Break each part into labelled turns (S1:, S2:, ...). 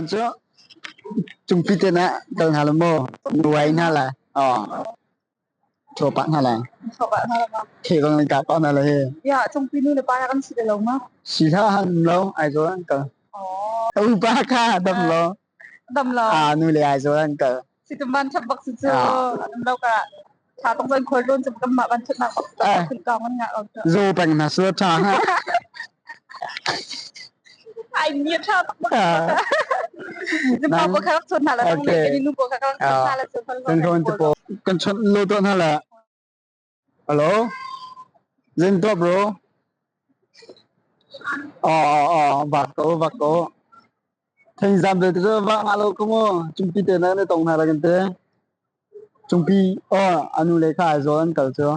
S1: Zan cu cungpi te na kal hna lo maw? Nuai hna la. Oh. Thawpah hna la.
S2: Thawpah hna la.
S1: Khe kong in kah hna la he.
S2: Ya, cungpi nu le pa kan si lo ma?
S1: Si hla han lo, Aizawl an kal.
S2: Oh.
S1: Upa kha dam lo.
S2: Dam lo.
S1: Ah, nu le Aizawl an kal.
S2: Si tum ban thap bak si cu. Dam lo ka. Tha tong zan khol ron chu kan mah ban thut nak bak khun kong an nga lo.
S1: Zo peng na su tha ha.
S2: Ai mi tha tak bak. Pa pa kha chon na la tong le ni nu pa kha chon na la chon
S1: Kan chon te po kan chon lo to na la. Hello. Zin to bro. Oh oh oh bak ko bak ko. Thing zam be te va nga lo ko mo chumpi te na ne tong na la kan te. Chumpi oh anu le kha zo an kal chu.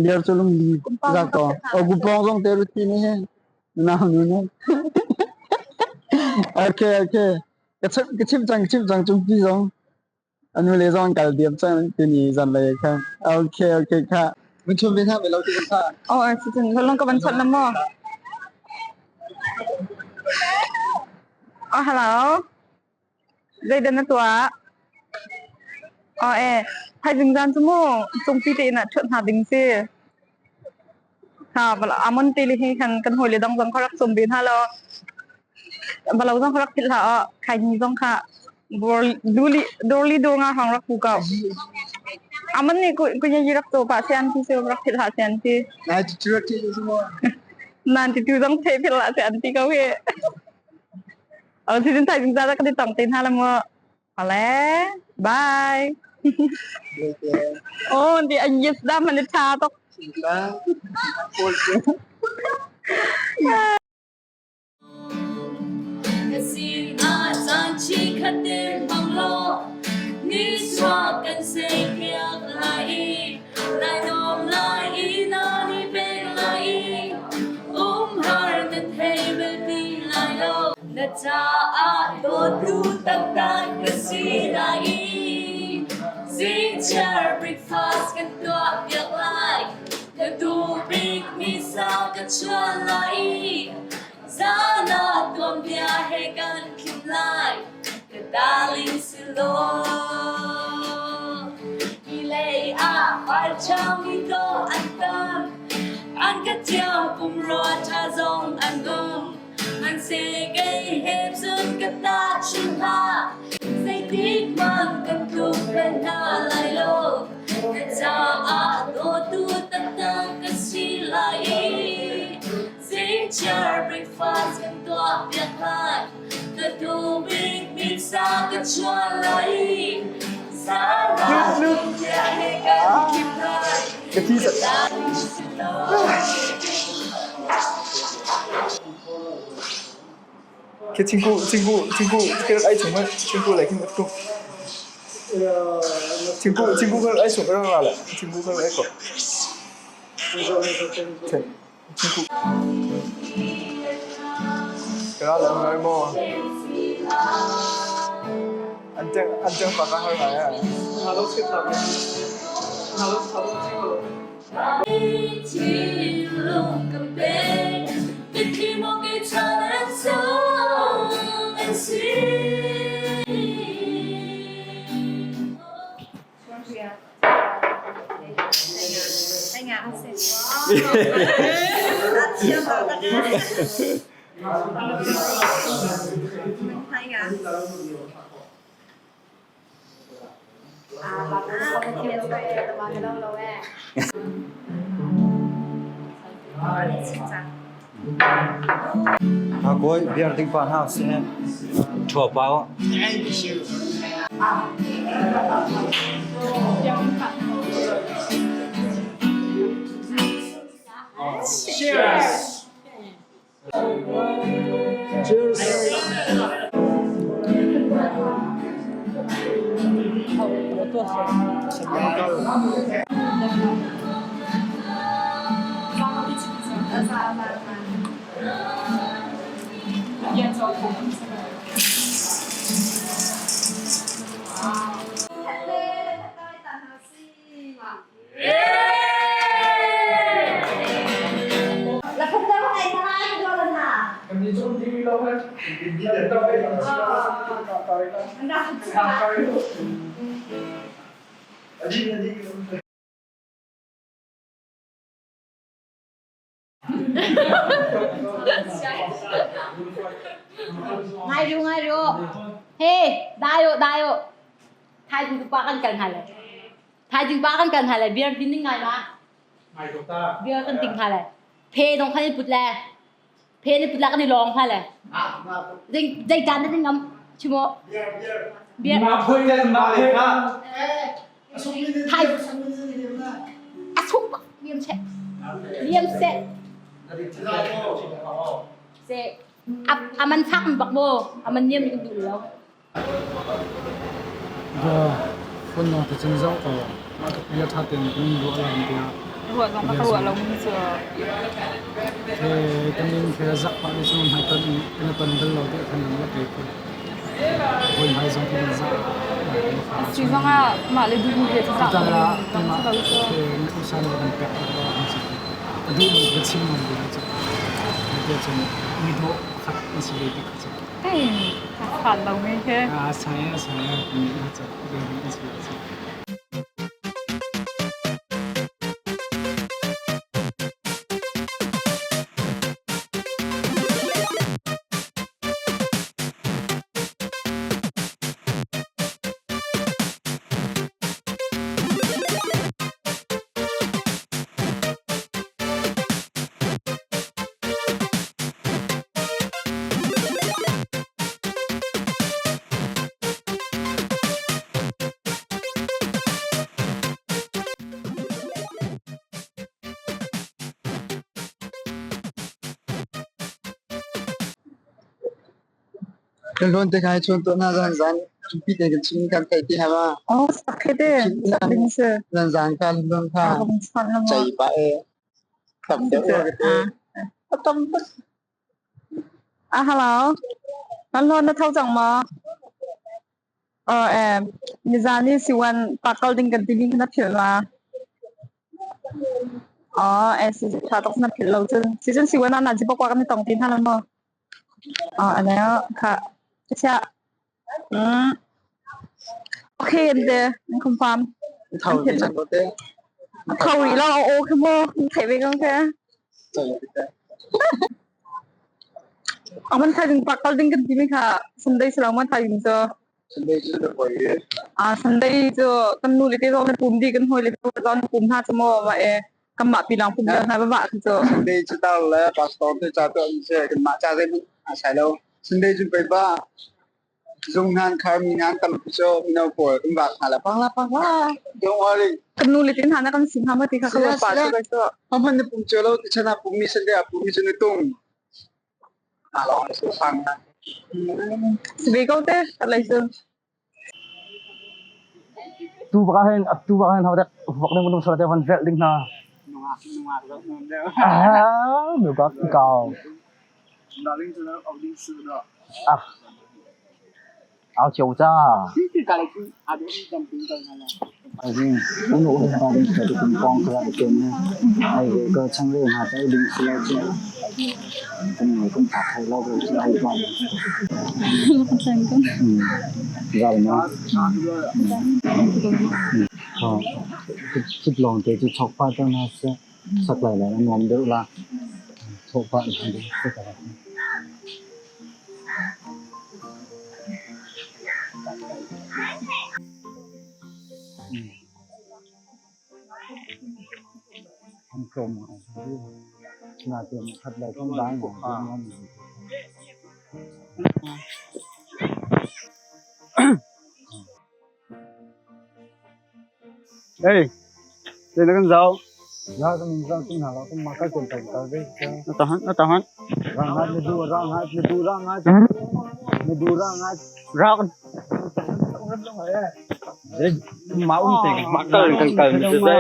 S1: Beer cu lungli za ko. Gupong zong te ruti ni he. Nau nu ne. Okay, okay. Ka chim ka chim cang ka chim cang cungpi zong. Anu le zong kal diam cang tuni zan lei kha. Okay, okay kha. Mun chum ve hna me lo ti kha.
S2: Oh, si cun long ka van chawt na maw? Oh, hello. Zeidah na tuah? Aw ee, thaizing zan cu mu cungpi tein ah ṭhuat hna ding si. Ha, amon te li hi khan kan hawile dang zong kha rak sawm ve hna law balo zong kha rak philh hlah aw khaini zong kha duli dorli dur nga hang rak pu ko. Amon nih ku ku yi rak to pa sian ti su rak philh hlah sian ti.
S1: Nai tu ti su mo.
S2: Nan ti tu zong the philh hlah sian ti ko hi. Season 5 za ka ti tong te hna la mu. Ale, bye. Oh, di an yes da man tha tok.
S3: Ka sin ah caan chi khat te hmang law ni chuak kan sei piak lai i lai nuam lai i na ni pek lai i umhar na thei bal ti lai lo. Na caah dawtu taktak ka si lai i zingchiar breakfast kan tuah piak lai. Ka duh bik mi sa ka chuan lai i zan ah tuanbia he kan khim lai. Ka darling si law. Hi lei ah hmaichang mi dawh an tam. An ka tiang pumrua ṭha zong an um. Hmanhseh kei he cun ka tahchun hlah. Zeitik hmanh kan tluk bal hna lai lo. Na caah dawtu taktak ka si lai i zingchiar breakfast kan tuah piak lai. Ka duh bik pizza ka chuan lai i Sarah India he kan khim lai.
S1: Ka thi
S3: Ka darling si law.
S4: Khi thingku thingku thingku khi ai chung thingku lại khi mất cung thingku thingku kan ai chung kan ra lại thingku kan ai ko thingku ka ra lại ngai mo an teng an teng pa ka har ngai a
S3: Thinlung ka pek mitthli maw kei chan an sung an si.
S5: Kawi beer ding pa hna sih. Ṭhua pau.
S4: Cheers. Cheers.
S3: Ngai ru ngai ru. He, dai u dai u. Thaizing pa kan kal hna lai. Thaizing pa kan kal hna lai. Beer din ding ngai ma? Beer kan ting hna lai. Phe dong khan i put le. Phe ni put la kan i lawng hna le. Ding dei tan na ding ngam. Chimo. Beer. Thai. A sung bak liam seh. Liam seh. Se a man fak bak mo. A man niam kan duh lo.
S1: Phone lawng te cun zoh ko. Mah tluk bia ṭha tein kan in ruah lai tiah.
S2: Ruah zong ka ruah lo mi cu.
S1: Ke kan in ke zak pah ni cu hmai ton kan ton bal lo te khan nan pe ko. Hawi hmai zong kan zak.
S2: Si zong ah mah le duh he zak.
S1: Tutan ah kanmah ke usan kan pek ko an si. A duh mi ka chim ngam ding cu. Te cun mi dawh khat an si ve ti kha cu.
S2: Phan lo mi he.
S1: A sai a sai mi cu an si ve. Kan rawn te khai chuan tuah na zan zan pi te kan chim kan thei ti hama.
S2: Oh, sakhe te. Ding se.
S1: Zan zan ka lung kha chai pa e. Tam deuh te. Tam bak.
S2: Ah, hello. Nan hlawn na tho cang maw? Aw eh, nizan i siwan pakal ding kan timi kha na philh ma? Aw eh, si tha tuk na philh lo cun. Si cun siwan ah na ji pakwa kan i tong ti hna lo maw? Aw ane kha. Chia. Okay te, confirm.
S1: Thau ti cang ko te.
S2: Thau rih lo, aw khi mu, theih ve ko ke. Aman thaizing pak kal ding kan timi kha Sunday si lo ma thaizing cu?
S1: Sunday cu na poi i.
S2: Ah Sunday cu kan nu le te zong na pum di kan hawi le te zong na pum hna cu maw ma e kanmah pilang pum le hna va khi cu.
S1: Sunday cu tar le pastor te ca tu an si kanmah ca zei a sai lo. Sunday cu pei ba Zung hnan khar mi hnan tam cu mino pawl kan vak hna la pang la pang la. Don't worry.
S2: Kan nu le tin hna na kan sim hna ma ti kha ka pa cu kai cu.
S1: Hman na pum cu lo ti chan ah pum mi Sunday ah pum mi cu na tung. A long su sang na.
S2: Si ve ko te lai cu.
S6: Tu bak ah hin tu bak ah hin ho dek vok ding bunung sala te van velh ding hna.
S1: Nungak nungak zoh nom deuh.
S6: Ah, nungak kau.
S1: Darling cu au ding su do.
S6: Ah. Au chiu cha.
S1: Unu um pa ding sa tu kong ka ke ne ai ve ka chang le na ta ding sila che kan ngai kan ta khai lo ko chi ai pa ra na ha chit long te chu chok pa ta na se sak lai lai nuam deuh la chok pa na ding se ka An tlawm Nain khat lai kan dai
S6: Hey, đây là con dao.
S1: Ra kan in zau ting hna lo kan mah kal pen kal ve.
S6: Nó tahan, nó tahan.
S1: Rang ngat na du rang ngat na du rang ngat na du rang ngat.
S6: Ra con. Máu thì mắc cần cần cần như thế.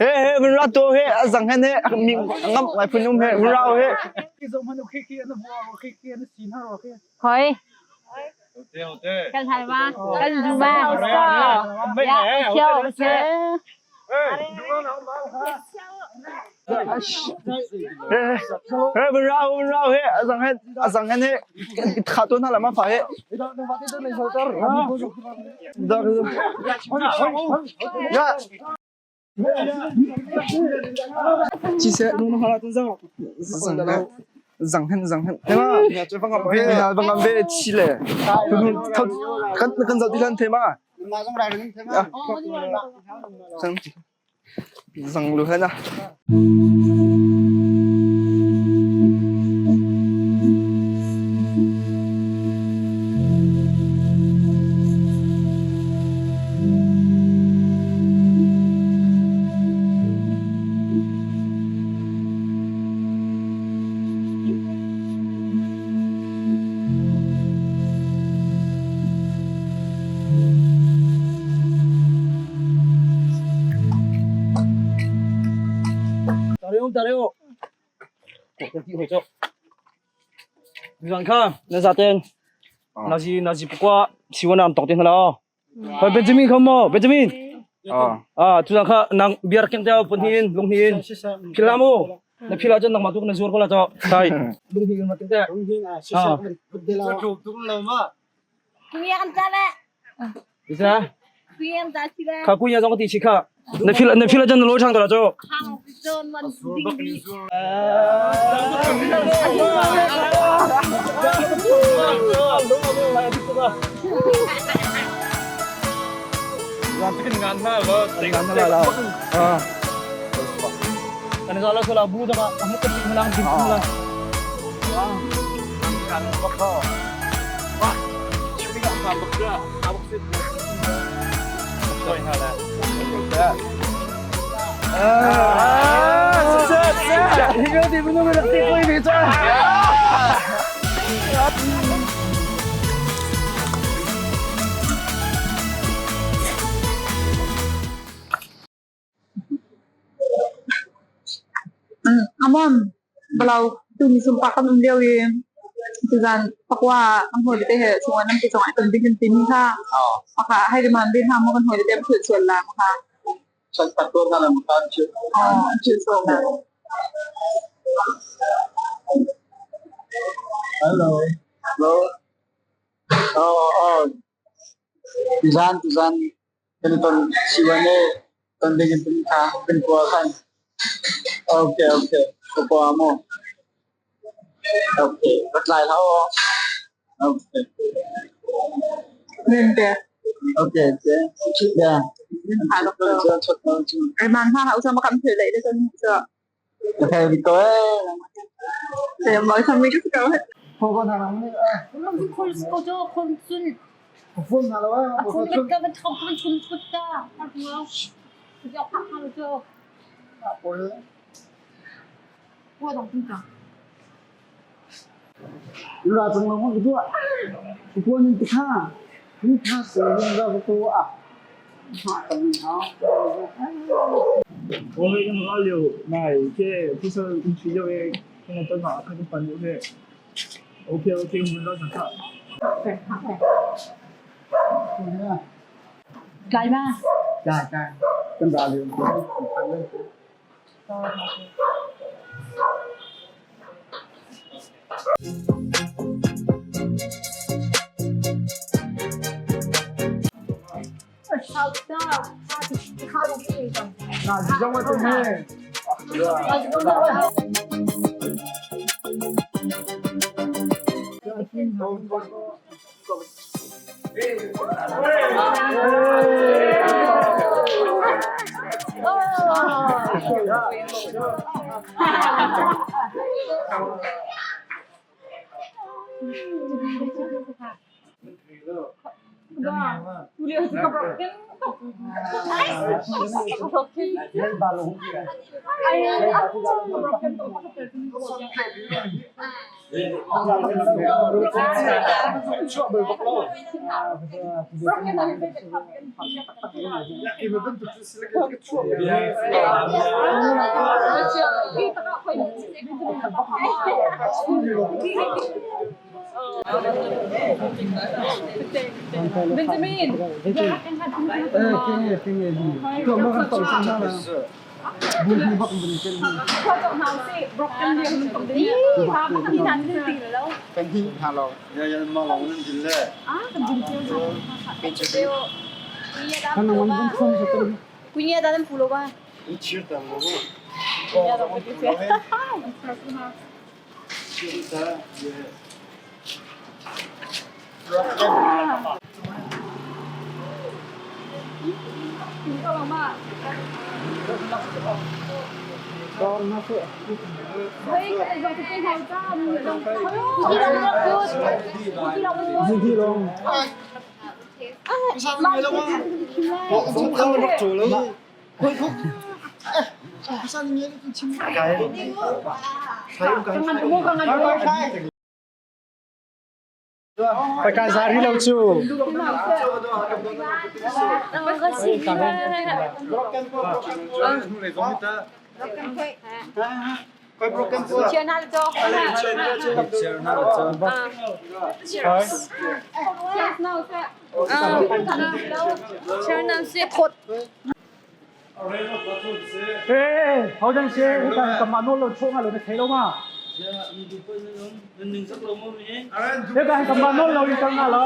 S6: He he mình ra tu he rằng he he mình ngam ngai phun um he mình ra he.
S3: Hoi. Kan hai ma. Kan du ma. Ya, chiao.
S6: He vun ra vun ra he azang he azang he ne kha to na la ma fa he. Ya. Chi se zang hen zang hen tema bang am ve chi le kan kan zau ti lan thema zang lu hen a.
S7: Zan kha na zaten nazi nazi pukwa siwana am tok te hna la. Hoi Benjamin kha mo Benjamin. Ah tu kha nang biar keng te pun hin lung hin phila mu na phila chan nang ma tu na zur ko la cho tai lung hin ma te
S1: Lung hin a si sa put de la.
S3: Kuya kan ta le.
S7: Isa
S3: Kuya ta si le.
S7: kha kuya jong ti chi kha na phila na phila chan lo chang ta la cho.
S3: Hang zon man ding di.
S7: Kan sala sala bu jaka amu kan ti lang din lang.
S2: Amon balau tu ni sumpa kan um lio i tuzan pakwa ang hoi te he chunga nam te chong ai ton ding kan tin kha pakha hai man bin ha mo kan hoi te phut sual la kha.
S1: San pator na lang kan chu.
S2: Oh, chut sual la.
S1: Hello. Hello. Oh, oh. Tuzan tuzan kan ton siwane ton ding tin kha kan kwa khan. Okay, okay. Ko kwa mo. Okay, bat lai lao. Okay.
S2: Nen te.
S1: Okay, okay. Yeah.
S2: Ha lo ko. Ai man ha ha usama kam thử lấy để cho sợ.
S1: Okay, đi ko eh.
S2: Te moi sam mi ko.
S1: Ko na lang ni. Phone na lo. Ra chung lo ko tu. Ko ni kha. Ni kha se ni ra ko a. Ha tang ha.
S4: 我跟我聊，那这不是去要个，跟我等下，他就搬出去。OK OK，我们到场看。
S3: Kai ma.
S1: Dạ dạ. Kan ra liu. Na, jang ma tu ni.
S2: Benjamin.
S1: Kan hi hna lo.
S5: Ya ya ma long nan din le. In chir ta mo mo. Chir ta ye.
S6: Ka zari lo cu.
S4: Eh, ho dan se kan kan mah nawl lo chuah nga lo na thei lo ma. He kan kan mah nawl lo in kal nga lo.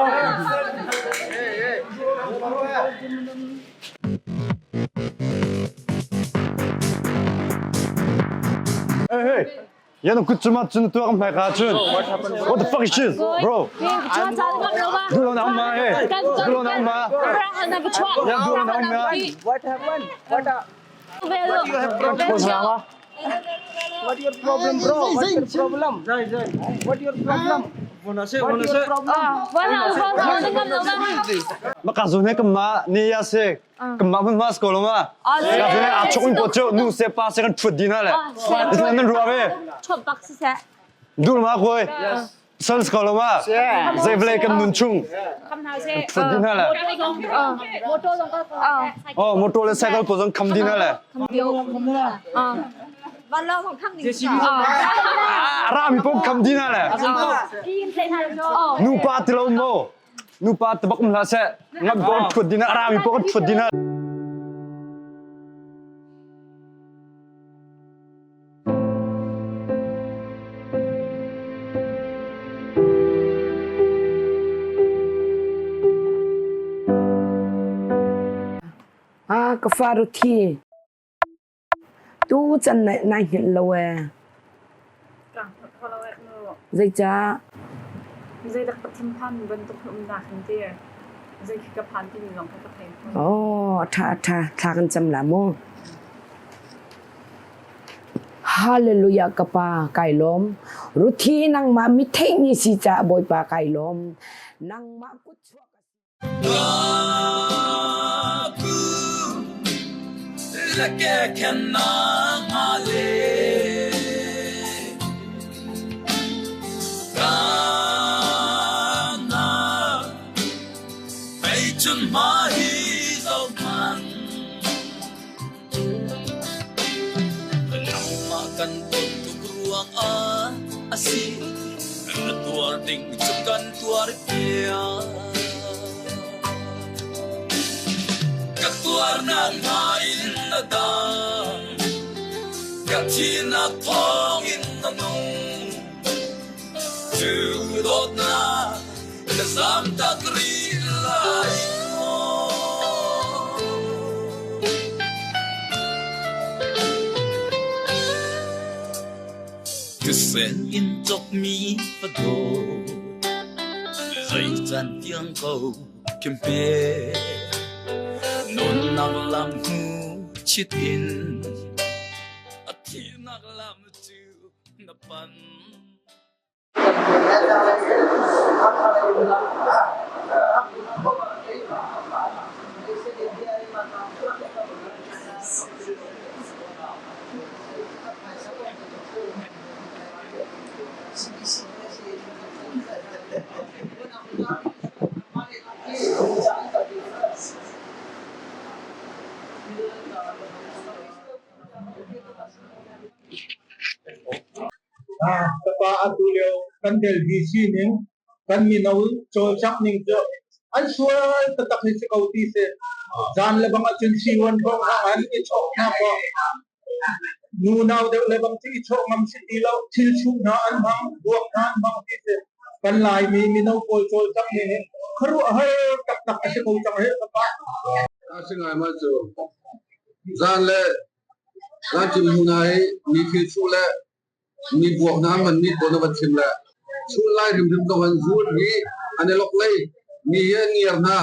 S5: Hey, hey. Yan kut cuma cun tuak hmai kha cun. What the fuck is this, bro? Dulo na ma eh. Dulo na ma. Yan dulo na ma.
S4: What happened? What What your problem, bro? What your problem? What your problem? What your problem?
S5: Maka zun he kama ni ya se. Kama mun mas ko lo ma. Ka zun he a chok in po chu nu se pa se kan thut din ha le. Nan nan ruwa ve. Dul ma koi. Sal ko lo ma. Zai vle kan nun chung. Thut din ha le. Oh, motor le cycle po zong kham din ha le. Ra mi po kham din ha le. Nu pa ti lo mo. Nu pa te bak um hlah seh. Ngam po thut din ha ra mi po thut din ha.
S8: Ah, ka fa Ruthi. Tu can nai hngilh lo ee. Zeicah?
S2: Zeidak ka thinphan bantuk umnak hin ti. Zei khi ka phan timi zong kha ka thei.
S8: Oh, a ṭha a ṭha. Thla kan cam la mu. Hallelujah ka pa kai lawm. Ruthi nangmah mi theihmi si caah Bawipa kai lawm. Nangmah kut chuak
S9: Nangmah kan ton tuk ruangah a si. Na tuar ding cu kan tuar piak. Ka tuarnak hna in na dang. Ka thihnak thawngin na nung. Cu dawtnak ka zamtak rih lai maw? Thisen in cawkmi fadaw zei can tiang ko kim pe nunnak lam hnu chit in a thihnak lam cu na pan.
S10: Ka pa atu lio kan Delhi sining. Kan mino cawlcangh ning cu an sual taktak hi si ko ti si. Zan le bang ahcun siwan hrawng hna an i chawk hna kaw nu nau deuh le bang cu i chawh ngam si ti lo. Thil chuh hna an hmang, buak hna an hmang ti si. Kan Laimi mino pawl cawlcangh ning hi khuaruahhar taktak a si ko cang hi ka pa.
S11: A si ngai ma cu zan le zan cim hnu hna hi mi thil chuh le mi buak hna man mi pawl na van chim le chun lai hrimhrim zong an zul hi an i lok lei mi hi an ngiar hna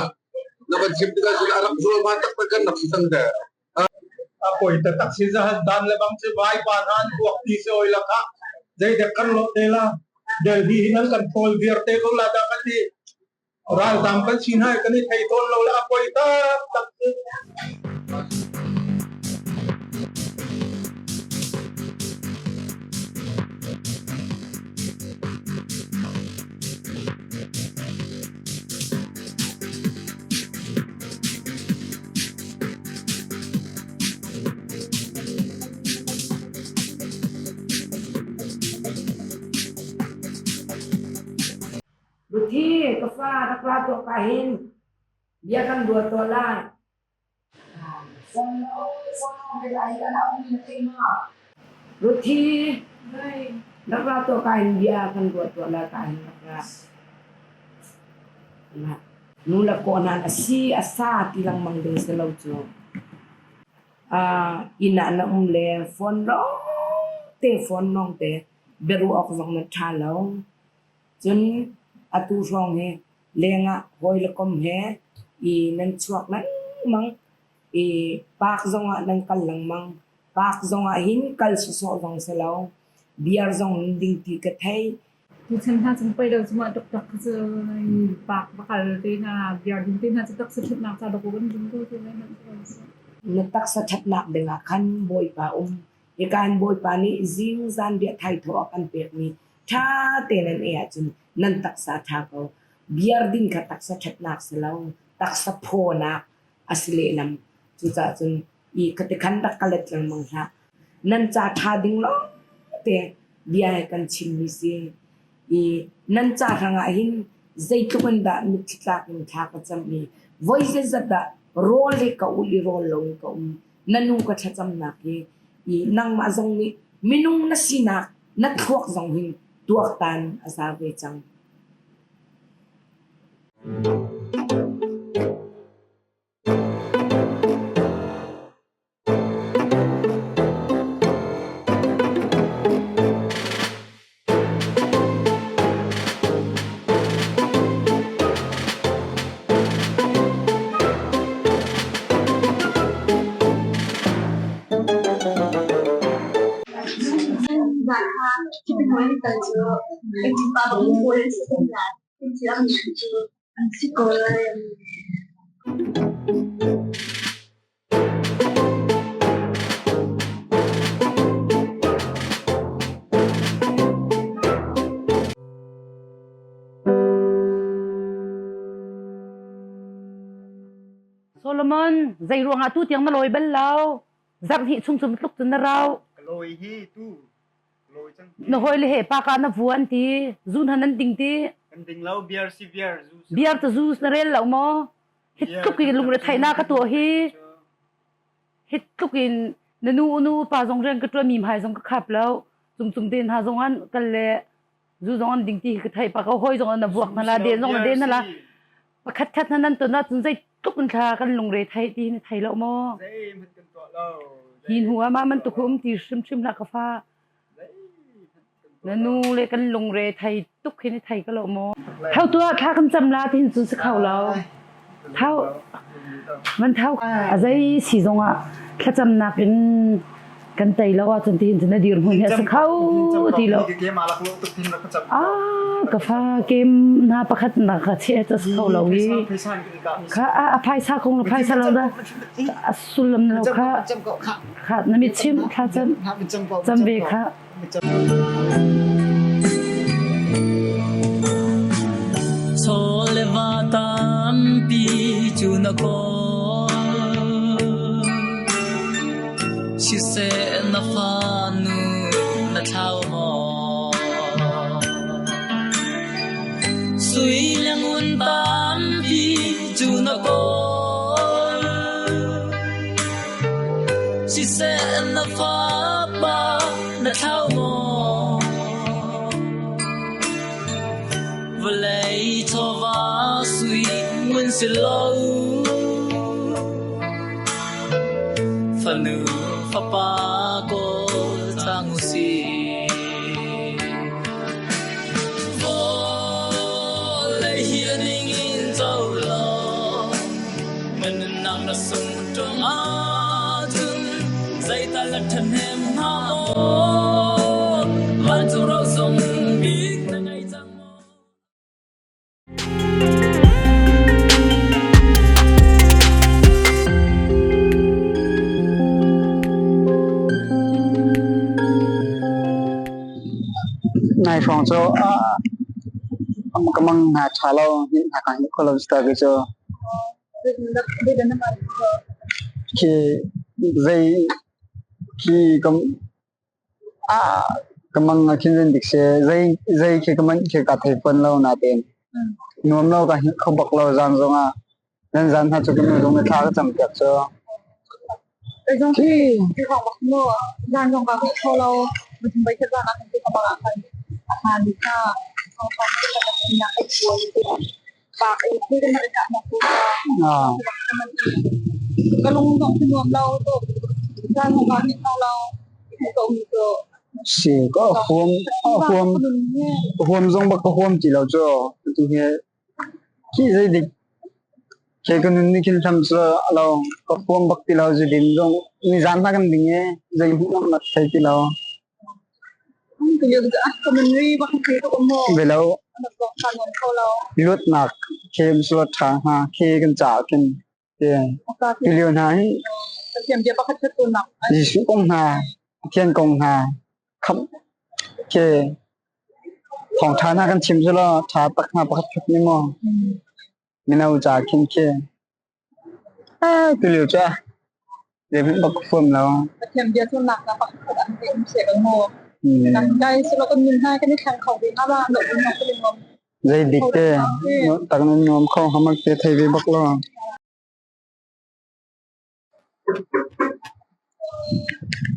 S11: na van chim tikah cun a rak zul ma taktak kan rak si cang te.
S10: A poi taktak si zahan dan le bang cu vai pa hna an buak ti si oi lakah zeidek kan lo te la Delhi hin an kan thawl viar te ko la dah kan ti. Ralzam kan si hna i kan i thei tawn lo le a poi taktak cu.
S8: Ruthi, ka fa, rak ra tuah ka hin. Bia kan ruat tuah lai. Ruthi, rak ra tuah ka hin bia kan ruat tuah lai ka hin rak ra. Nu le kaw hna a si a sa ti lengmang ding si lo cu. Inn ah na um le phone lawng te phone lawng te biaruah awk zong na ṭha lo. Cun atu hrawng hi lengah hawi le kom he i nan chuak lengmang i park zongah nan kal lengmang. Park zongah hin kal sawsawh zong si lo. Beer zong nan ding ti ka thei.
S12: Tuchan hna cun pei lo cu mah taktak cu park va kal te hna, beer ding te hna cu taksa ṭhatnak ca dawk kan ding ko te lai hmanh cu.
S8: Na taksa ṭhatnak dingah khan Bawipa um. Hika in Bawipa nih zingzan bia thaithawh a kan pekmi ṭha tein nan ei ahcun nan taksa a ṭha ko. Beer din kha taksa ṭhatnak si lo, taksa phawnak a si lehlam. Cucaah cun i khatikhan rak ka let lengmang hlah. Nan ca ṭha ding lawngte bia he kan chimmi si. I nan ca hrangah hin zeitluk in dah mitthli tlak in thla ka cam i voi zeizat dah rawl hi ka ulh i rawl loin ka um. Na nu ka thlacamnak hi i nangmah zong nih minung na sinak na thluak zong hin tuaktan a za ve cang.
S13: Solomon, zei ruangah tu tiang na lawi bal lo? Zarh hnih chung cu tluk cun na rau.
S14: Ka lawi hi tu lawi cang.
S13: Na hawi le he pa ka na vuan ti, zun han nan ding ti.
S14: Kan ding lo, beer si beer zu.
S13: Beer ta zu na rel lo maw? Hi tluk in lungretheihnak ka tuah hi. Hi tluk in na nu nu pa zong rian ka ṭuan mi hmai zong ka khap lo. Cung cung te hna zong an kal le zu zong an ding ti hi ka theih pa ko hoi zong an na vuak hna la den zong na den hna la pakhat khat na nan ton ahcun zei tluk in thla kan lungre thei ti na thei lo maw? Hi hnu ah mah man tuk um ti hrimhrim hlah ka fa. Na nu le kan lungre thei tuk hi na thei ka lo maw? Thau tuah thla kan cam la ti hin cun si kho lo. Thau man thau a zei si zong ah thlacamnak in kan tei lo ahcun ti hin cun na dirhmun hi a si kho ti lo. Ah ka fa kem na pakhat na ka che ta si kho lo i kha a phaisa kong la phaisa lo da a sullam na lo kha kha na mit chim thla cam cam ve kha.
S9: Chaw le va tampi cu na kawl. Siseh na fanu na thlau maw? Sui le ngun tampi cu na kawl. Siseh na fapa na thlau maw? Vawlei chawva sui ngun si lo. Fanu fapa kawl cang usih. Vawlei hi a ning in co law, na nunnak na sung ṭung ahcun zeital a ṭhahnem hnga maw? Vancung rosung bik na ngei cang maw?
S1: Nai hrawng cu ka mang hna ṭha lo, hngilh hna kaa hngilh kho lo si ta cu. Khi zei khi ka Ka mang ah khin dik si. Zei khi ka manh khi ka thei fawn lo natein nuam lo ka hngilh kho bak lo zan zong ah. Nan zan hna cu ka nu zong nih thla ka cam piak cu. Si ka huam huam huam zong bak ka huam ti lo cu. Atu hi khi zei dik khi ka nun nih khin hlam cu lo ka huam bak ti lo zudin zong nizan hna kan ding i zei hmuh nak thei ti lo. Belo luatnak khi suat ṭha hnga khi kan caah khin ti lio hna hi Jesuh kong hna, Pathian kong hna khamh khi thawngṭha hna kan chim cu law ṭha tak hna pakhat khat nih maw mino ca khin khi tulio cu zeihmanh bak ka huam lo. Zei dik te tak nan nuam kho hamak te thei ve bak lo.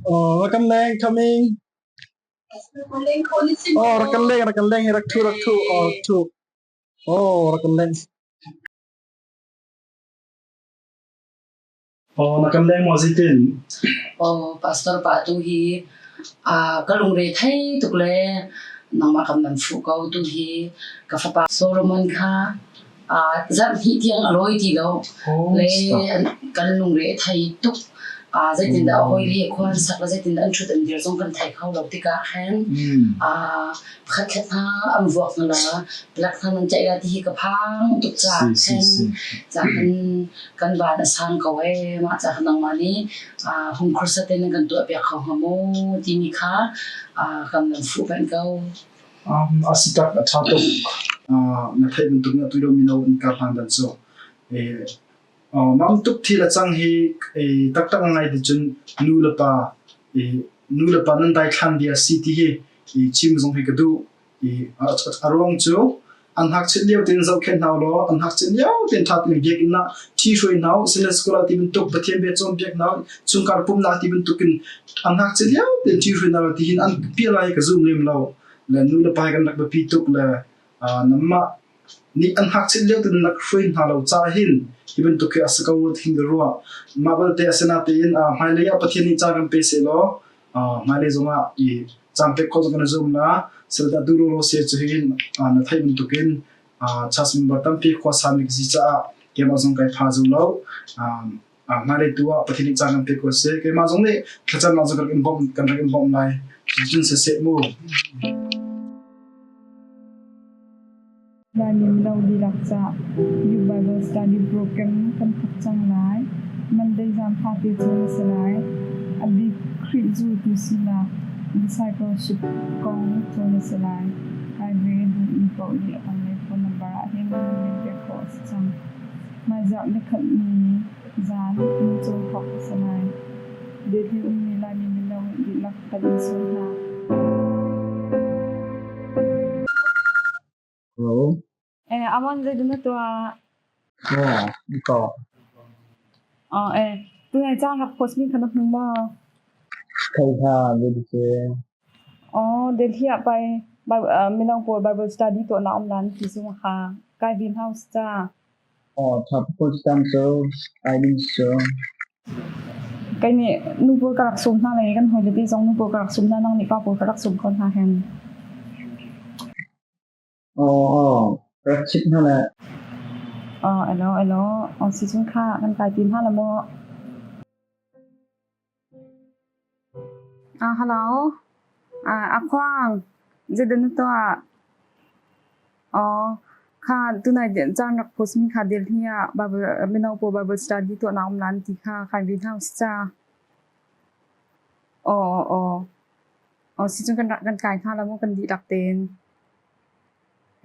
S4: Oh, rakam leng coming. Oh, rakam leng, rakam leng, rak thu, rak thu, oh, rak thu. Oh, rakam leng. Oh, na kan leng maw zeitin?
S15: Aw, pastor pa tu hi ka lungre thei tuk le nangmah kam nan fuh ko tu hi ka fapa Solomon kha zarh hnih tiang a lawi ti lo le kan lungre a thei tuk. Zeitindah a hawi le khua an sak le zeitindah an ṭhut an dir zong kan thei kho lo tikah khan pakhat khat hna an vuak hna la plak hna nan ceih la ti hi ka phang tuk caah khan ca kan kan van a sang ko ee mah ca kha nangmah nih hung khuasa te nan kan tuah piak kho hnga maw timi kha kan nan fuh peng ko.
S4: A si tak a ṭha tuk. Na theih bantuk na tuilo mino in kar hlan dan cu Mam tuk thil a cang hi taktak ngai ti cun nu le pa nu le pa nan daithlan bia si ti hi chim zong hi ka duh. A ruang cu an ngakchia lio tein zohkhenh hna law an ngakchia lio tein ṭha tein biakinn ah ṭhi hruai hna u, Sunday school ah ti bantuk Pathian bia cawnpiak hna u, chungkhar pumhnak ti bantuk in an ngakchia lio tein ṭhi hruai hna law tihin an pial lai ka zum lem lo. Le nu le pa hi kan rak biapi tuk le nanmah nih an ngakchia lio tein rak hruai hna lo ca hin hi bantuk hi a si ko thin ka ruah. Mah belte asinain hmailei ah Pathian nih caan kan pe sehlaw hmailei zongah i caan pek khawh zong kan i zuam la. Sel dah duh lawlaw se cu hin na theih bantukin church member tampi khua sami ka si caah keimah zong kai pha zu lo. Hmailei tu ah Pathian nih caan kan pek ko seh. Keimah zong nih thlacamnak zong kan rak in bawmh lai. Cucun siseh mu.
S12: Laimi mino dihlak cah Youth Bible Study Program kan thawk cang lai. Monday zan fate cu a si lai. A bik Khrih zultu sinak discipleship kong cawn a si lai. Kai ve duhmi paoh nih a tanglei phone number ah hin nan min pek khawh a si cang. Hmaizarh nikhat ni zan in cawn thawk a si lai. Delhi ummi Laimi mino dihlak kan in sawm hna.
S4: Hello.
S12: Eh, Amon zeidah na tuah?
S1: Aw, ikaw.
S12: Oh, eh, tunai caan rak post mi kha na hmu maw?
S1: Thei hna, zeiti
S12: Oh, Delhi ah pai mino pawl Bible study tuahnak um lan ti zung kha kai vin house ca.
S1: Aw, tha post tam cu, ai ding cu.
S12: Kei nih nu pawl ka rak sum hna lai kan hawi le te zong nu pawl ka rak sum hna nang nih pa pawl ka rak sum ko hna hen.
S1: Aw, aw, rak chit hna le.
S12: Aw, elo, elo, aw si cun kha kan kai ti hna la maw? Ah, hello. Ah, a khuang. Zeidah na tuah? Aw, kha tunai caan rak post mi kha Delhi ah Bible mino pawl Bible study tuahnak um lan ti kha kai ve hna usih ca. Aw, aw, aw. Aw, si cun kan rak kan kai hna la maw kan dihlak tein.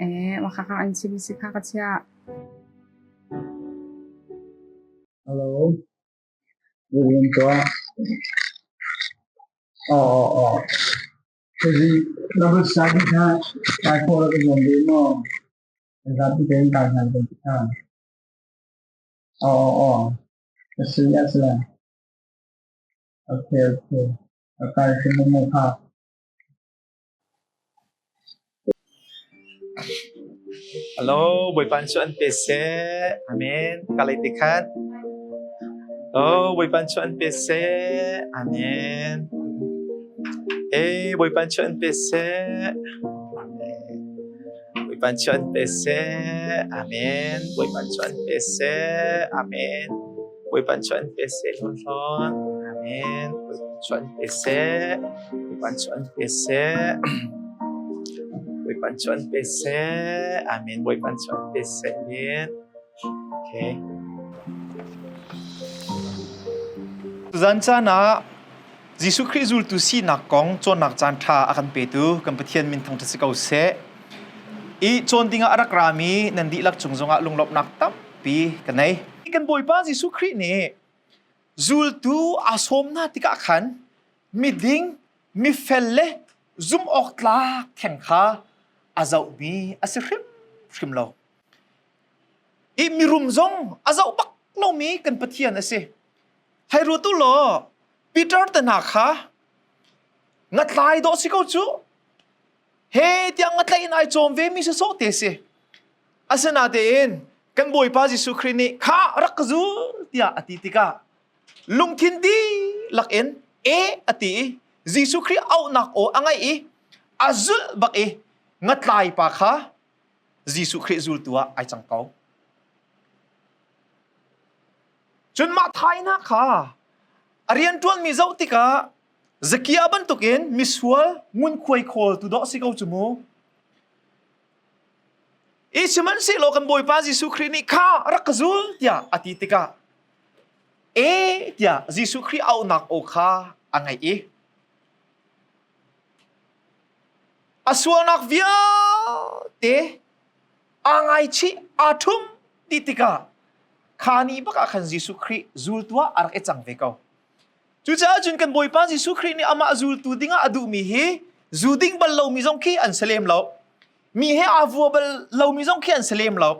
S12: Eh, mah kha kha an chim si kha ka chiah.
S1: Hello. Zeitin tuah? Aw, aw, aw. Cuzi Bible study kha kai khawh rak i zuam ve maw? Zapi tein kai hna kan ti kha. Aw, aw, aw. Ka si a si lai. Okay, okay. A kai hrim maw kha?
S16: Hello, Bawipa cu an pe seh. Amen. Ka lei te khat. Oh, Bawipa cu an pe seh. Amen. Hey, Bawipa cu an pe seh. Amen. Bawipa cu an pe seh. Amen. Bawipa cu an pe seh. Amen. Bawipa cu an pe seh hlawnhlawn. Amen. Bawipa cu an pe seh. Bawipa cu an pe seh. Bawipa cu an pe seh. Amen. Bawipa cu an pe seh. Amen. Okay. Tuzan caan ah Jesuh Khrih zultu sinak kong cawnnak caan ṭha a kan petu kan Pathian min thangṭhat si ko seh. I cawn dingah a rak rami nan dihlak cung zongah lunglawmhnak tampi ka nei. Kan Bawipa Jesuh Khrih nih zultu aa sawm hna tikah khan miding, mifel le zumhawktlak theng kha a zohmi a si hrimhrim lo. I mirum zong a zoh bak lomi kan Pathian a si. Hei ruat u law Peter te hna kha ngatlai dawh si ko cu. He tiang ngatlaih in ai cawm ve mi sawsawh te si. Asinatein kan Bawipa Jesuh Khrih nih kha rak ka zul tiah a ti tikah lungthin dihlak in e a ti i Jesuh Khrih auhnak aw a ngaih i a zulh bak i ngatlai pa kha Jesuh Khrih zultu ah ai cang ko. Cun mah thainak kha a rianṭuanmi zoh tikah Zakia bantukin misual ngunkhuai khawl tu dawh si ko cu mu. I sihmanhsehlaw kan Bawipa Jesuh Khrih nih kha rak ka zul tiah a ti tikah e tiah Jesuh Khrih auhnak aw kha a ngaih i a sualnak vialte aa ngaichih aa ṭhum ti tikah kha ni bak ah khan Jesuh Khrih zultu ah a rak i cang ve ko. Cucaah cun kan Bawipa Jesuh Khrih nih amah zultu dingah a duhmi hi zu ding bal lomi zong khi an si lem lo. Mi he aa vua bal lomi zong khi an si lem lo.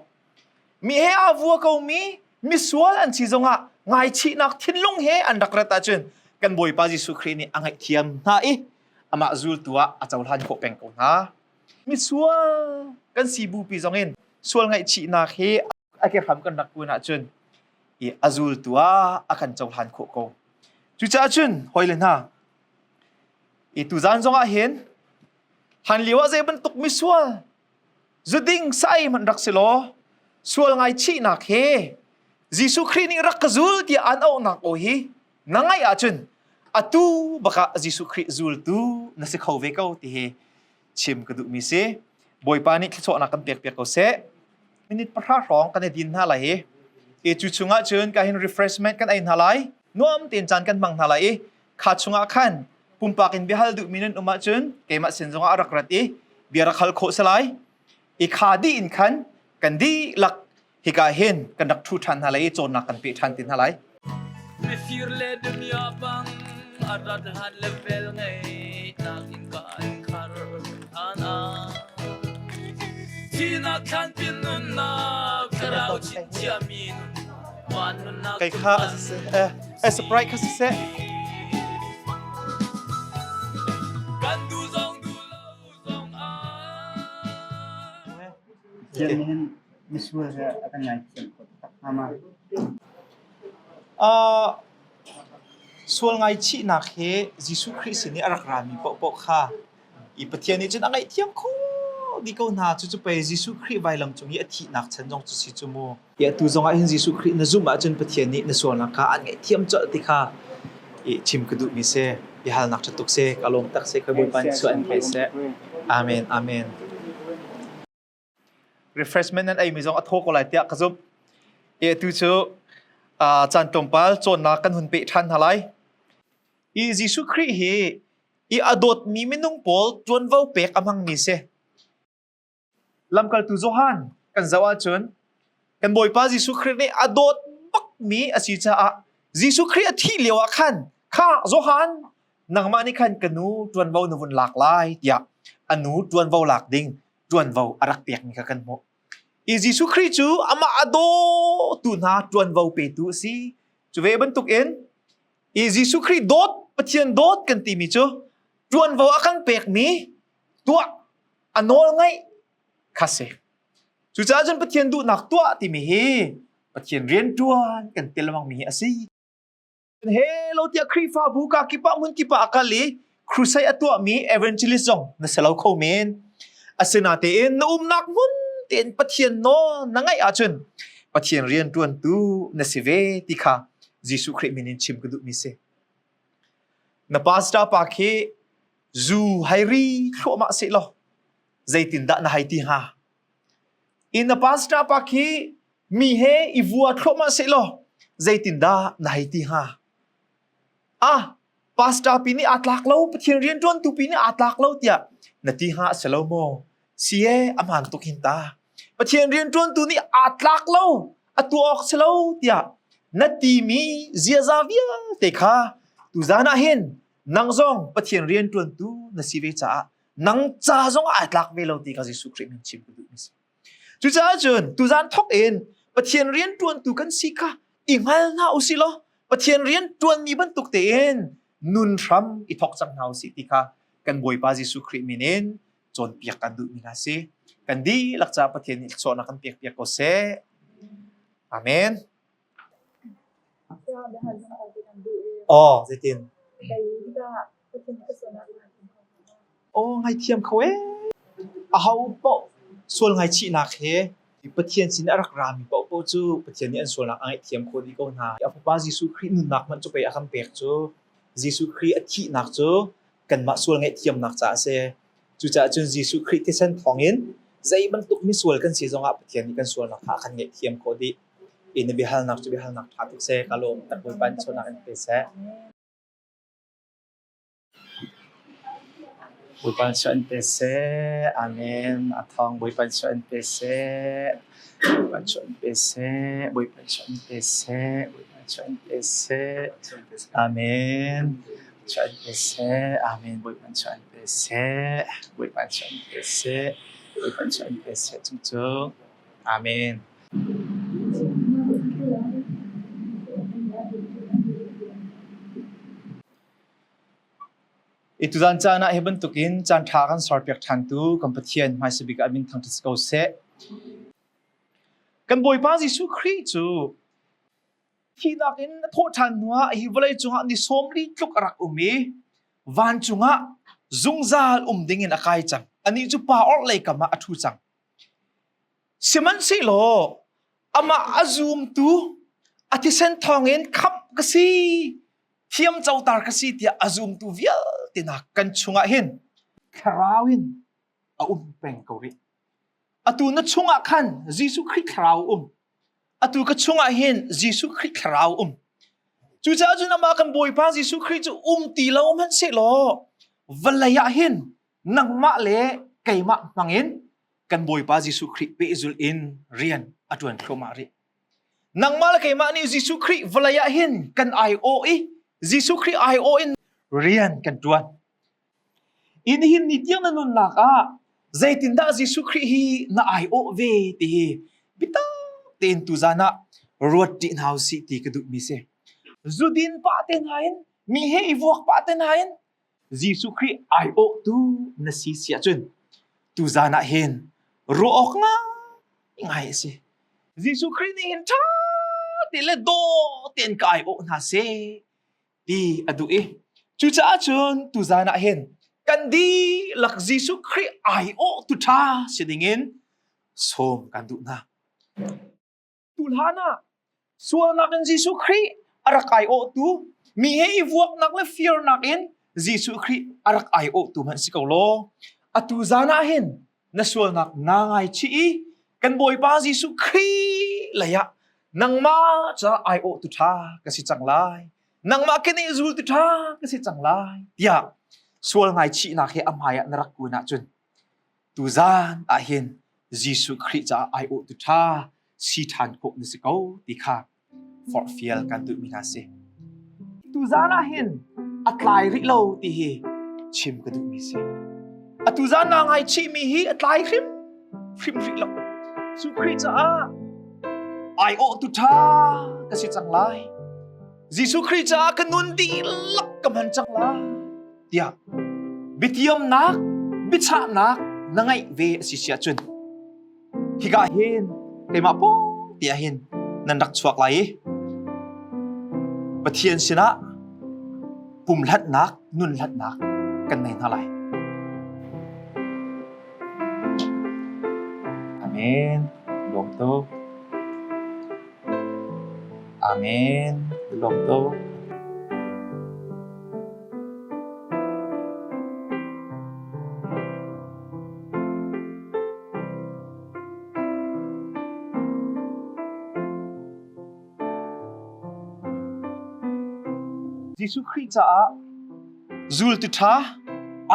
S16: Mi he aa vua komi misual an si zongah ngaichihnak thinlung he an rak rat ahcun kan Bawipa Jesuh Khrih nih a ngaihthiam hna i amah zultu ah a cohlan khawh peng ko hna. Misual kan si bupi zongin sual ngaihchihnak hi a kehram kan rak kun ahcun i a zultu ah a kan cohlan khawh ko. Cucaah cun hawile hna i tuzan zongah hin hlan lio ah zei bantuk misual zuding sai hmanh rak si law sual ngaichihnak he Jesuh Khrih nih rak ka zul tiah an auhnak aw hi na ngaih ahcun atu bakah Jesuh Khrih zultu na si kho ve ko ti hi chim ka duhmi si. Bawipa nih thluachuahnak kan pek piak ko seh. Minute pahra hrawng kan i din hna lai hi. I cu chungah cun ka hin refreshment kan ei hna lai. Nuam tein caan kan hmang hna lai i kha chungah khan pumpak in biahal duhmi nan um ahcun keimah sin zongah a rak rat i bia rak hal khawh si lai. I kha dih in khan kan dihlak hika hin kan rak ṭhu ṭhan hna lai i cawnnak kan peh ṭhan ti hna lai.
S9: Mifir le damiah bang a rat hlan le vel ngei nak in ka an khar an ah. Thihnak thlanpi nunnak thlarau chinchiahmi nun van nunnak
S16: Kei kha a si eh eh Sprite kha siseh.
S9: Kan duh zong duh lo zong ah.
S14: Pathian nih hin misual hi a kan ngaithiam khawh taktak hnga ma?
S16: Uh, sual ngaichihnak hi Jesuh Khrih sin i a rak rami paohpaoh kha i Pathian nih cun a ngaihthiam khawh dih ko hna. Cucu pei Jesuh Khrih vailam cung i a thihnak chan zong cu si cu mu. I atu zong ah hin Jesuh Khrih na zumh ahcun Pathian nih na sualnak kha an ngaihthiam colh ti kha i chim ka duhmi si. Biahalnak ṭha tuk si. Ka lawm tak si. Khoi Bawipa nih suah in pe seh. Amen. Amen. Refreshment nan eimi zong a thaw ko lai tiah ka zumh. I atu cu caan tlawmpal cawnnak kan hun peh ṭhan hna lai. I Jesuh Khrih hi i a dawtmi minung pawl ṭuanvo pek a hmangmi si. Lamkaltu Johan kan zoh ahcun kan Bawipa Jesuh Khrih nih a dawt bakmi a si caah Jesuh Khrih a thih lio ah khan kha Johan nangmah nih khan ka nu ṭuanvo na vun lak lai tiah a nu ṭuanvo lak ding ṭuanvo a rak pekmi kha kan hmuh. I Jesuh Khrih cu amah a dawtu hna ṭuanvo petu a si. Cu ve bantukin i Jesuh Khrih dawt Pathian dawt kan timi cu ṭuanvo a kan pekmi tuah a nawl ngaih kha si. Cucaah cun Pathian duhnak tuah timi hi Pathian rianṭuan kan ti lengmangmi hi a si. Hello tiah Khrihfabu ka kip ah hmun kip ah a kal i crusade a tuahmi evangelist zong na si lo kho men. Asinatein na umnak hmun tein Pathian nawl na ngaih ahcun Pathian rianṭuantu na si ve ti kha Jesuh Khrih min in chim ka duhmi si. Na pastor pa khi zu hei ri thluahmah seh law zeitindah na hei ti hnga? In na pastor pa khi mi he i vua thluahmah seh law zeitindah na hei ti hnga? Ah, pastor pi nih aa tlak lo, Pathian rianṭuantu pi nih aa tlak lo tiah na ti hnga a si lo maw? Si ee, a hmaan tuk hin ta. Pathian rianṭuantu nih aa tlak lo, a tuah awk si lo tiah na timi ziaza vialte kha tuzan ah hin nang zong Pathian rianṭuantu na si ve caah nang ca zong ah aa tlak ve lo ti kha Jesuh Khrih min chim ka duhmi si. Cucaah cun tuzan thawk in Pathian rianṭuantu kan si kha i hngal hna u sih law Pathian rianṭuanmi bantuk tein nun hram i thawk cang hna u sih ti kha kan Bawipa Jesuh Khrih min in cawnpiak kan duhmi hna si. Kan dihlak caah Pathian nih thluachuahnak kan pekpiak ko seh. Amen. Aw, zeitin? Aw, ngaithiam kho ee. Aho paoh sual ngaichihnak he Pathian sin a rak rami paohpaoh cu Pathian nih an sualnak a ngaihthiam khawh dih ko hna. A Fapa Jesuh Khrih nunnak hmanh cu pei a kan pek cu. Jesuh Khrih a thihnak cu kanmah sual ngaihthiamnak caah a si. Cucaah cun Jesuh Khrih thisen thawngin zei bantuk misual kan si zongah Pathian nih kan sualnak kha a kan ngaihthiam khawh dih. I na biahalnak cu biahalnak ṭha tuk seh. Ka lawm. Tak Bawipa nih sualnak in pe seh. Bawipa nih sual in pe seh. Amen. A thawng Bawipa nih sual in pe seh. Bawipa nih sual in pe seh. Bawipa nih sual in pe seh. Bawipa nih sual in pe seh. Amen. Sual in pe seh. Amen. Bawipa nih sual in pe seh. Bawipa nih sual in pe seh. Bawipa nih sual in pe seh. Cungcung. Amen. I tuzan caan ah hi bantukin caan ṭha kan serpiak ṭhantu kan Pathian hmaisa bik ah min thangṭhat si ko seh. Kan Bawipa Jesuh Khrih cu thihnak in a thawh ṭhan hnuah hi vawlei cungah ni 40 tluk a rak um i vancung ah zungzal um dingin a kai cang. Anih cu pa orhlei kam ah a ṭhu cang. Sihmanhsehlaw amah a zumtu a thisen thawngin khamh ka si, thiamcoter ka si tiah a zumtu vialte hna kan chungah hin thlarau in a um peng ko rih. Atu na chungah khan Jesuh Khrih thlarau um. Atu ka chungah hin Jesuh Khrih thlarau um. Cucaah cun amah kan Bawipa Jesuh Khrih cu um ti lo hmanhsehlaw vawlei ah hin nangmah le keimah hmangin kan Bawipa Jesuh Khrih pehzulh in rian a ṭuan thluahmah rih. Nangmah le keimah nih Jesuh Khrih vawlei ah hin kan aiawh i Jesuh Khrih aiawh in rian kan ṭuan. I nihin ni tiang na nunnak ah Zeitindah Jesuh Khrih hi na aiawh ve ti hi biatak tein tuzan ah ruat ṭi hna usih ti ka duhmi si. Zudin pah te hna in mi he i vuak pah te hna in Jesuh Khrih aiawhtu na si si ahcun tuzan ah hin ruah awk ngai a si. Jesuh Khrih nih hin ṭha te le dawh tein ka aiawh hna seh ti a duh i cucaah cun tuzan ah hin kan dihlak Jesuh Khrih aiawhtu ṭha si dingin sawm kan duh hna. Tuhlan ah sualnak in Jesuh Khrih a rak aiawhtu mi he i vuaknak le firnak in Jesuh Khrih a rak aiawhtu hmanh si ko law atu zan ah hin na sualnak naa ngaichih i kan Bawipa Jesuh Khrih lei ah nangmah caah aiawhtu ṭha ka si cang lai nangmah keneh zultu ṭha ka si cang lai tiah sual ngaichihnak he a hmai ah na rak kun ahcun tuzan ah hin Jesuh Khrih caah aiawhtu ṭha si ṭhan khawh na si ko ti kha forhfial kan duhmi hna si. Tuzan ah hin a tlai rih lo ti hi chim ka duhmi si. Atu zan naa ngaichihmi hi a tlai hrim hrim rih lo. Cu Khrih caah aiawhtu ṭha ka si cang lai. Jesuh Khrih caah ka nun dihlak ka hman cang lai tiah biatiamnak, biachahnak na ngeih ve a si si ahcun hika hin keimah pawng te ah hin nan rak chuak lai i Pathian sinah pumhlatnak, nunhlatnak kan nei hna lai. Amen. Lawm tuk. Amen. Lawm tuk. Jesuh Khrih caah zultu ṭha,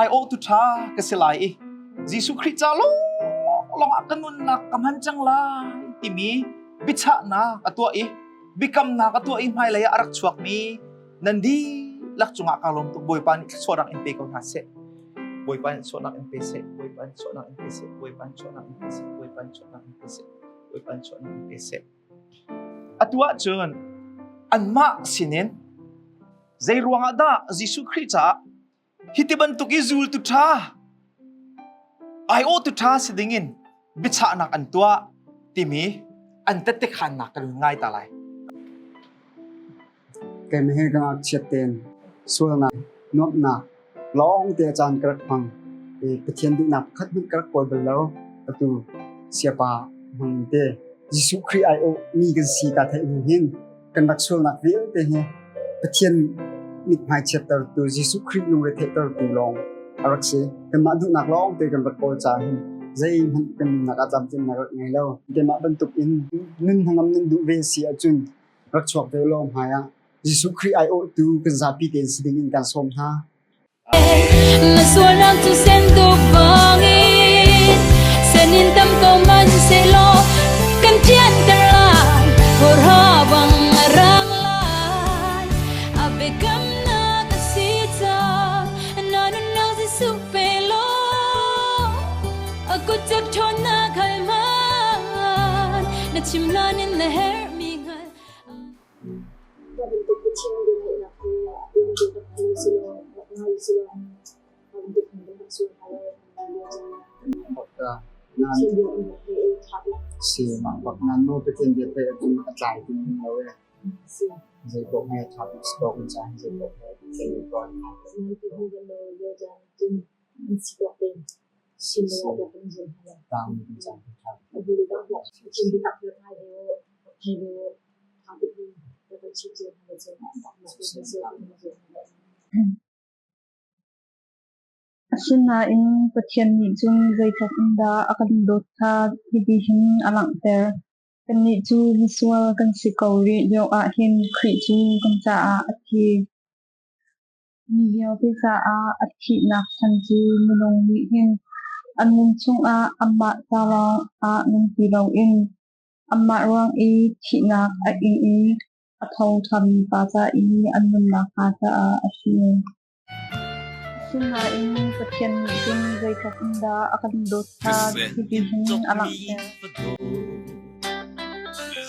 S16: aiawhtu ṭha ka si lai i Jesuh Khrih ca lawnglawng ah ka nunnak ka hman cang lai timi biachahnak a tuah i biakamnak a tuah i hmailei ah a rak chuakmi nan dihlak cungah kaa lawm tuk. Bawipa nih thluachuahnak in pe ko hna seh. Bawipa nih chuahnak in pe seh. Bawipa nih chuahnak in pe seh. Bawipa nih chuahnak in pe seh. Bawipa nih chuahnak in pe seh. Bawipa nih chuahnak in pe seh. Atu ahcun anmah sinin zei ruangah dah Jesuh Khrih caah hiti bantuk i zultu ṭha aiawhtu ṭha si dingin biachahnak an tuah timi an tette khannak kan ngai ta lai.
S14: Keimah he ka ngakchiat tein sualnak, nuamhnak lawngte a caan ka rak hmang i Pathian duhnak pakhat hmanh ka rak kawl bal lo. Atu siapa hmang in te Jesuh Khrih aiawh mi kan si kaa theih hnu hin kan rak sualnak vialte hi Pathian mithmai chiattertu Jesuh Khrih lungre theihtertu lawng a rak si. Kanmah duhnak lawngte kan rak kawl caah hin zeihmanh kan nunnak ah tlamtlinnak rak ngei lo. Keimah bantuk in nun hnangam nan duh ve si ahcun rak chuak ve law hmai ah Jesuh Khrih aiawhtu kan zapi tein si ding in kan sawm hna.
S3: Na sualnak cu sen tuk bangin senin tam ko man sehlaw kan thianter lai hawrha bang a rang lai a biakamnak a si cang na nunnak Jesuh pe law a kut cak ṭhawnnak hal hmanh na chim hlan in na herhmi hngal
S17: Mah bantuk biachim biatheihnak hi a tuan bia rak thei usih law, rak ngai usih law, mah bantuk hin kan rak sual hnga lo
S14: Nan si mah bak nan maw Pathian bia theih ahcun a tlai ding lo e. Zei paoh he ṭha bik si ko kan caah zei paoh he Pathian nih tuah
S12: Asinain Pathian nih cun zeitluk in dah a kan dawt kha hitihin a langhter. Kannih cu misual kan si ko rih lioah hin Khrih cu kan caah a thi. Mi vialte caah a thihnak chan cu minung nih hin an nun chungah amah ca lawngah nung ti loin amah ruang i thihnak a ing i a tho ṭhanmi pa ca i an nunnak hnga caah a si. Asinain Pathian nih cun zeitluk in dah a kan dawt kha hitihin a langhter.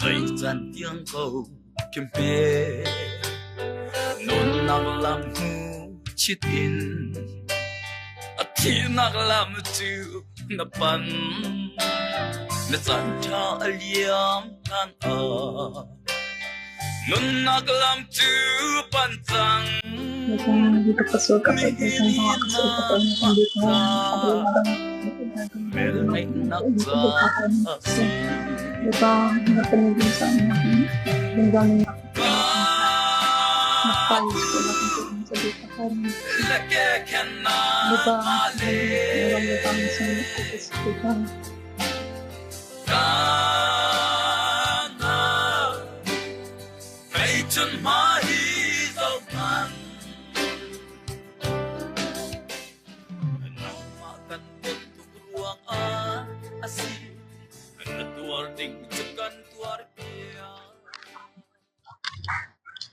S9: Zeicantiang ko kimpe nunnak lam hnu chit in a thihnak lam cu na pan na caan ṭha a liam hlan ah nunnak lam cu pan cang. Velngeihnak caan a si.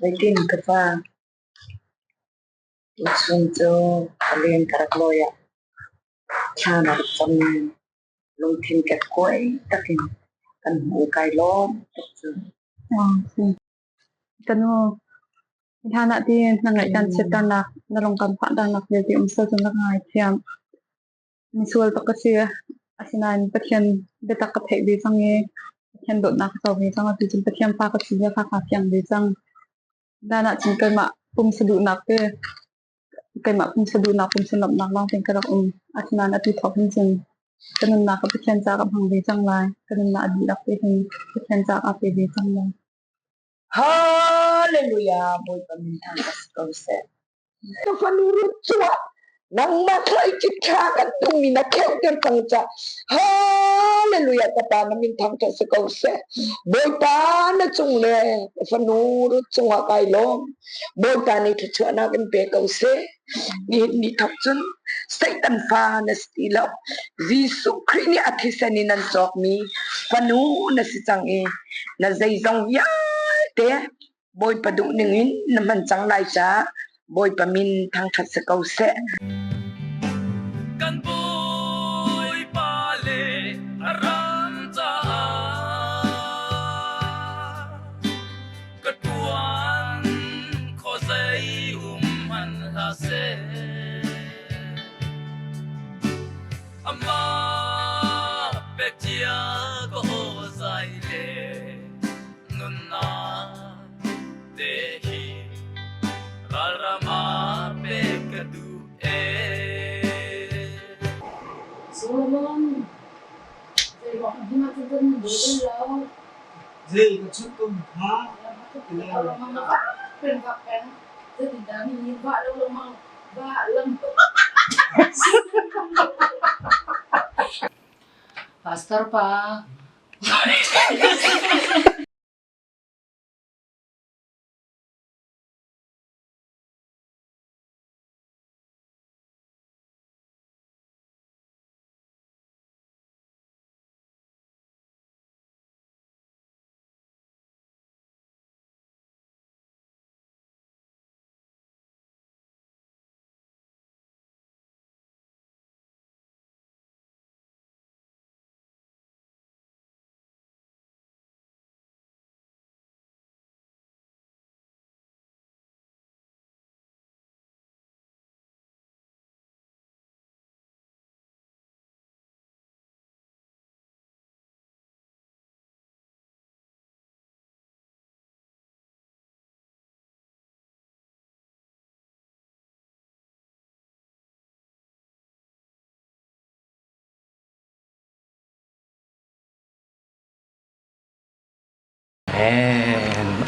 S18: Zeitin ka fa tuchun cu ka len ka rak lawi ah thla na rak cam lungthin kekkuai takin kan hmuh kai lawm tuk cu.
S12: Ka nu, hlan ah tiin na ngaih kan chiatternak, na lung kan fahternak vialte um sal cun ka ngaithiam. Misual tuk ka si. Asinain Pathian biatak ka theih ve cang i Pathian dawtnak ka co ve cang. Atu cun Pathian fa ka si zia kha kaa fiang ve cang. Hlan ah cun keimah pumsa duhnak te keimah pumsa duhnak pumsa nuamhnak lawng tein ka rak um. Asinain atu thawk hin cun ka nunnak ka Pathian caah ka hmang ve cang lai. Ka nunnak a dihlak te hin Pathian caah kaa pe ve cang lai.
S18: Hallelujah! Bawipa min thangṭhat si ko seh. Ka fanu Ruth cungah nangmah thlaici ṭha kan duhmi na kheuhter cang caah Hallelujah! Ka pa na min thangṭhat si ko seh. Bawipa na cung le ka fanu Ruth cungah kai lawm. Bawipa nih thluachuahnak in pe ko seh. Nihin ni thawk cun Satan fa na si ti lo. Jesuh Khrih nih a thisen in an cawkmi fanu na si cang i na zeizong vialte Bawipa duh ningin na hman cang lai caah Bawipa min thangṭhat si ko seh.
S9: Kan Bawipa le a ram caah ka ṭuan khuazei um hmanh hlah seh. Amah pek cia ka aw zai le nunnak te hi ralram ah pek ka duh ee.
S15: Solomon, zeiruang hmanh ah cun nan dawi bal lo.
S1: Zei ka chut um hnga?
S15: Pastor pa.